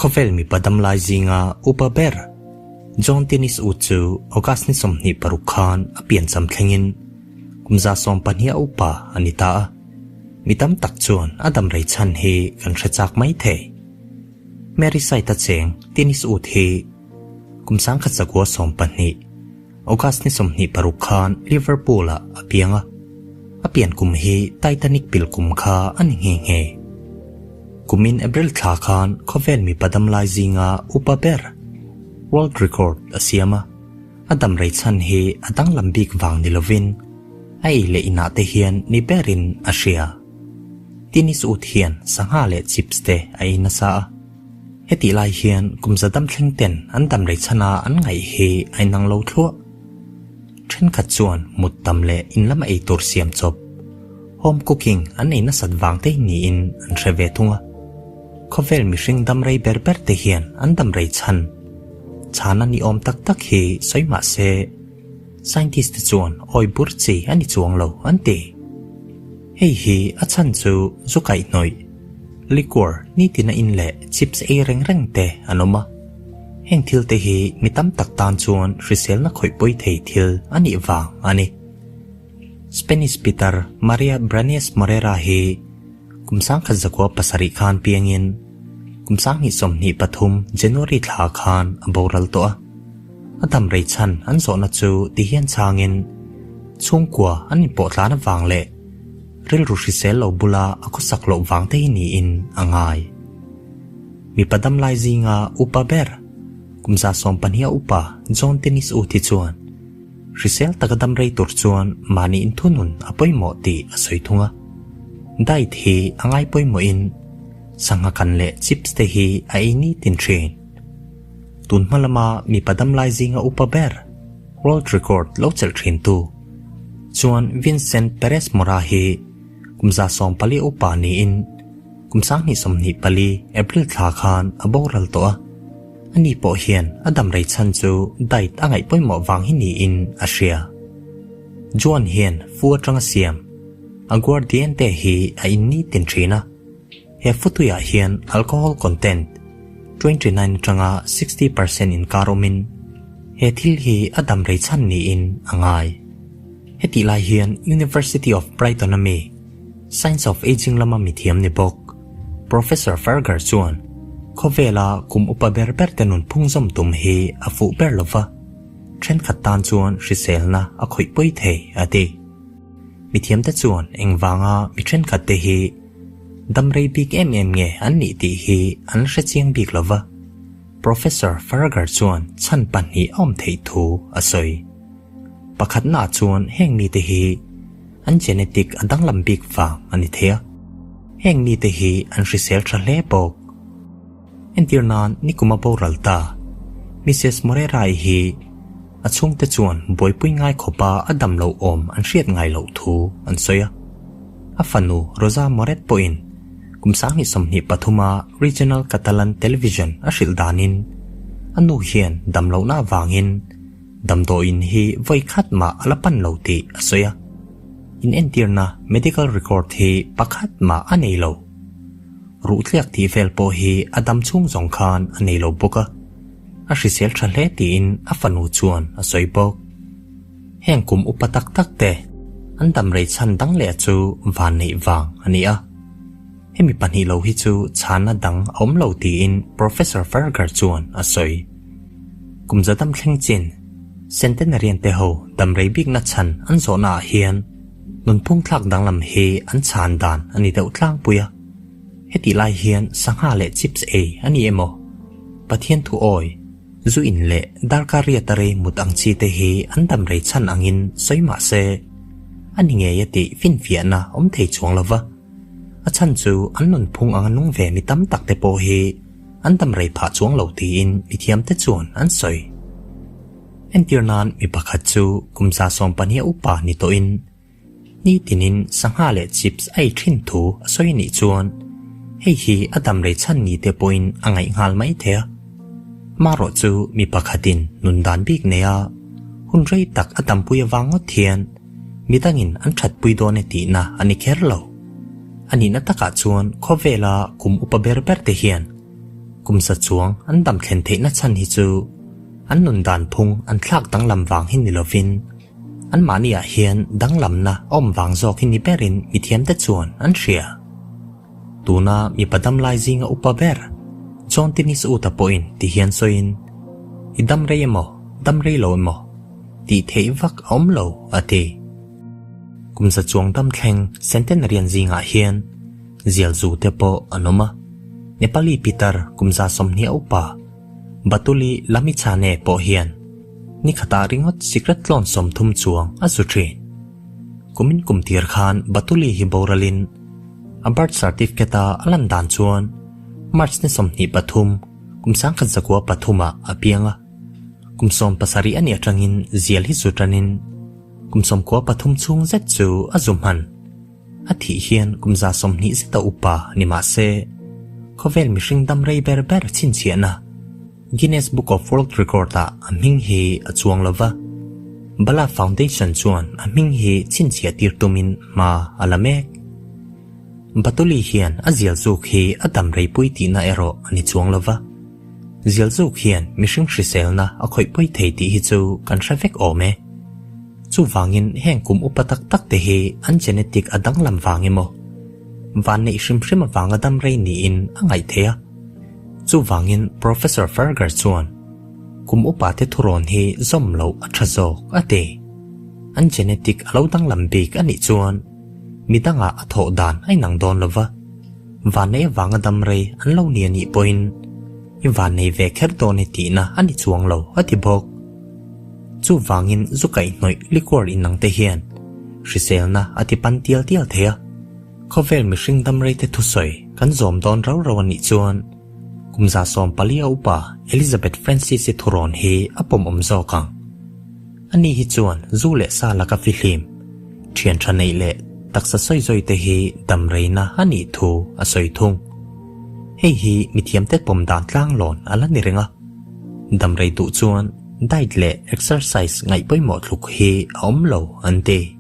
Khawvel mipa damlai zinga upa ber John Tennis U chu August ni 26 khan a piancham thlengin kum 12 a upa a ni ta a. Mi tam tak chuan a damrei chhan hi kan hre chak mai thei. Mary Site a cheng Tennis Ut hi kum 1912 August ni 26 khan Liverpool ah a piang a. A pian kum hi Titanic pil kum kha a ni nghe nghe. Kumin April thla khan khawvel mipa damlai zinga upa ber world record a siam a. A damrei chhan hi a danglam bik vang ni lovin a ei leh inah te hian ni berin a hria. Tennis ut hian sangha leh chips te a ei nasa a. Hetih lai hian kum za dam thleng ten an damrei chhana an ngaih hi a inang lo thluah. Thenkhat chuan mut tam leh in lama ei tur siam chawp, home cooking, an ei nasat vang te niin an hre ve thung a. Khawvel mihring damrei ber ber te hian an damrei chhan chhana ni awm tak tak hi sawi mah se scientist te chuan awi bur chi a ni chuang lo an ti. Hei hi a chhan chu zu kaihhnawih, liquor, nitina in leh chips ei reng reng te an awm a. Heng thil te hi mi tam tak tan chuan hriselna khawih pawi thei thil a nih vang a ni. Spanish pitar Maria Branyas Morera hi kum 1907 khan piangin kum 2023 January thla khan a boral tawh a. A damrei chhan an zawhna chu ti hian chhangin chhungkua an inpawh tlan avang leh rilru hrisel lo bula a khawsak loh vang te hi niin a ngai. Mipa damlai zinga upa ber kum 12 a upa John Tennis U thi chuan hrisel taka damrei tur chuan mahni inthunun a pawimawh tih a sawi thung a. Diet hi a ngai pawimawhin sangha kan leh chips te hi a ei nitin thin. Tun hma lama mipa damlai zinga upa ber world record lo chelh thin tu chuan Vincent Perez Mora hi kum 14 upa niin kum 2024 April thla khan a boral tawh a. Ani pawh hian a damrei chhan chu diet a ngaih pawimawh vang hi niin a hria. Juan hian fu atanga siam aguardiente hi a in nitin thin a. He futuiah hian alcohol content 29 atanga 60% inkar awmin he thil hi a damrei chhan niin a ngai. Hetih lai hian University of Brighton a mi Science of Aging lama mithiam ni bawk Professor Fargher chuan khawvela kum upa ber ber te nun phung zawm tum hi a fuh ber lova, thenkhat tan chuan hriselna a khawih pawi thei a ti. Mithiam te chuan engvanga mi thenkhat te hi damrei bik em em nge an nih tih hi an hre chiang bik lova, Professor Fargher chuan chhan pahnih a awm theih thu a sawi. Pakhatnaah chuan heng mite hi an genetic a danglam bik vang a ni thei a, heng mite hi an hrisel tha hle bawk. Entir nan nikuma boral ta Mrs Morera-i hi a chhungte chuan buaipui ngai khawpa a dam lo awm an hriat ngai loh thu an sawi a. A fanu Rosa Moret pawhin kum 2023 a Regional Catalan Television a hrilh danin a nu hian dam lohna avangin damdawiin hi vawi khat mah a la pan lo tih a sawi a. In entirna medical record hi pakhat mah a nei lo. Ruhtliak tih vel pawh hi a dam chhung zawng khan a nei lo bawk a. A hrisel tha hle tiin a fanu chuan a sawi bawk. Heng kum upa tak tak te an damrei chhan dang leh chu van neih vang a ni a. Hemi pahnih lo hi chu chhanna dang a awm lo tiin Professor Fargher chuan a sawi. Kum za dam thleng chin centenarian te ho damrei bikna chhan an zawhna ah hian nunphung thlak danglam hi an chhan dan a ni deuh tlangpui a. Hetih lai hian sangha leh chips ei a ni emaw? Pathian thu awi, zu in leh darkar riat a rei mut ang chi te hi an damrei chhan angin sawi mah se a ni ngei a tih finfiahna awm thei chuang lova. A chhan chu an nunphung anga nung ve mi tam tak te pawh hi an damrei phah chuang lo tiin mithiam te chuan an sawi. Entir nan mi pakhat chu kum 12 upa ni tawhin nitinin sangha leh chips a ei thin thu a sawi anih chuan hei hi a damrei chhan ni te pawhin a ngaih nghal mai thei a. Marawh chu mi pakhatin nun dan bik nei a, hun rei tak a dampui avang ngawt hian midangin an thatpui dawn e tihna a ni kher lo. A nihna takah chuan khawvela kum upa ber ber te hian. Kum za chuang an dam thlen theihna chhan hi chu an nun dan phung an thlak danglam vang hi ni lovin anmahniah hian danglamna a awm vang zawk hi ni berin mithiamte chuan an hria. Tuna mipa damlai zinga upa ber John Tinis Uta pawhin ti hian sawiin, I dam rei emaw, dam rei lo emaw tih theih vak a awm lo, a ti. Kum za chuang dam thleng centenarian zingah hian zial zu te pawh an awm a. Nepali pitar kum 30 a upa Batuli Lamichhane pawh hian ni khatah ringawt sikret tlawn 30 chuang a zu thin. Kumin kum tir khan Batuli hi boralin a birth certificate a a lan dan chuan March ni 23 kum 1903 ah a piang a. Kum 17 a nih atangin zial hi zu tanin Kum 93 chhung zet chu a zu hman. A thih hian kum 20 zeta upa ni mah se, khawvel mihring dam rei ber ber chhinchhiahna Guinness Book of World Record-ah a hming hi a chuang lo va. Bala Foundation chuan a hming hi chhinchhiah tir tumin hma a la mek. Batuli hian a zial zuk hi a dam reipui tihna erawh a ni chuang lo va. Zial zuk hian mihring hriselna a khawih pawi thei tih hi chu kan hre vek awm e. Chuvangin heng kum upa tak tak te hi an genetic a danglam vang emaw, van neih hrim hrim avanga dam rei niin a ngaih theih a. Chuvangin Professor Fargher chuan kum upa te thurawn hi zawm loh a tha zawk a ti. An genetic a lo danglam bik a nih chuan midangah a thawh dan a inang dawn lova. Vannei avanga dam rei an lo ni a nih pawhin i vannei ve kher dawn e tihna a ni chuang lo a ti bawk. Chuvangin zu kaihhnawih liquor inang te hian hriselna a ti pan tial tial thei a. Khawvel mihring dam rei te thusawi kan zawm dawn rau rau a nih chuan kum 14 a upa Elizabeth Francis-i thurawn hi a pawmawm zawk ang. Ani hi chuan zu leh sa laka fihlim, thian tha neih leh taksa sawi zawi te hi dam reina a nih thu a sawi thung. Hei hi mithiamte pawm dan tlanglawn a la ni reng a. Dam rei duh chuan diet leh exercise ngaih pawimawh tluk hi a awm lo an ti.